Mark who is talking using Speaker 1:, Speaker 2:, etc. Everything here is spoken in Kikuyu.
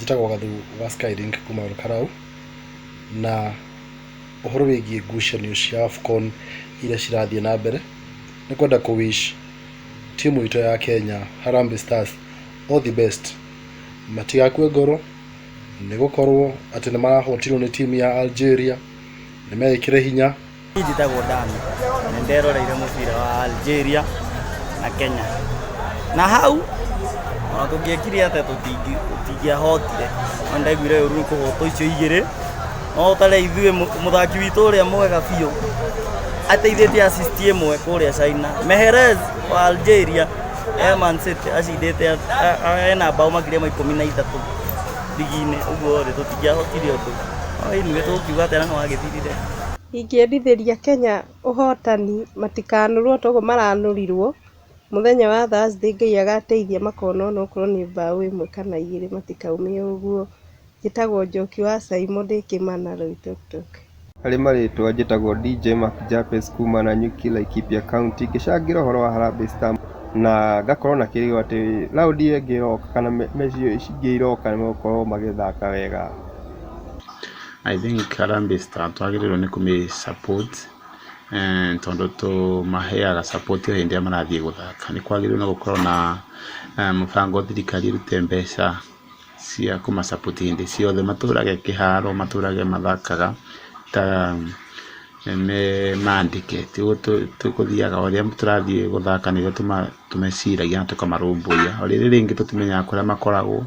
Speaker 1: Njĩtagwo Gathu wa Skylink kuma Olkalau, na ũhoro wĩgiĩ ngucanio cia AFCON iria cirathiĩ na mbere, nĩ kwenda kũ wish timu itũ ya Kenya, Harambee Stars, all the best. Matigakue ngoro nĩ gũkorwo atĩ nĩ marahotirwo nĩ timu ya Algeria, nĩ meĩkĩre hinya.
Speaker 2: Niĩ njĩtagwo Dan, na nĩnderoreire mũbira wa Algeria na Kenya. Na hau ona tũngĩekire atĩa tũtingĩahotire, no nĩndaiguire ũru nĩ kũhotwo icio igĩrĩ, no ũtarĩ ithuĩ mũthaki witũ ũrĩa mwega biũ ateithĩtie assist ĩmwe kũrĩa China. Mehrez wa Algeria e Man City acindĩte ena mbaũ makĩria ma 13 rigi-inĩ, ũguo rĩ tũtingĩahotire ũndũ. No anyway tũgũkiuga atĩa na nĩwagĩthirire.
Speaker 3: Ingĩendithĩria Kenya ũhotani matikanũrwo ta ũguo maranũrirwo, mũthenya wa Thursday Ngai agateithia makona onokorwo nĩ mbaũ ĩmwe kana igĩrĩ matikaume ũguo. Njĩtagwo Njoki wa Caimo ndĩ Kĩmana Loitoktok.
Speaker 4: Harĩ marĩtwa njĩtagwo DJ Mark Japes kuma Nanyuki, Laikipia County, ngĩcangĩra ũhoro wa Harambee Stars na ngakorwo na kĩrĩgĩrĩro atĩ raundi ĩyo ĩngĩ ĩroka kana meci ingĩ iroka nĩ megũkorwo magĩthaka wega.
Speaker 5: I think Harambee Stars twagĩrĩirwo nĩ kũmĩ support tondũ tũmaheaga support o hĩndĩ ĩrĩa marathiĩ gũthaka. Nĩ kwagĩrĩirwo nĩ gũkorwo na mũbango thirikari ĩrute mbeca cia kũma support hĩndĩ ciothe, matũrage kĩharo, matũrage mathakaga ta me mandĩke. Ti tũgũthiaga o ũrĩa tũrathiĩ gũthaka nĩrĩo tũmeciragia na tũkamarũmbũiya. O rĩrĩ rĩngĩ tũtimenyaga kũrĩa makoragwo.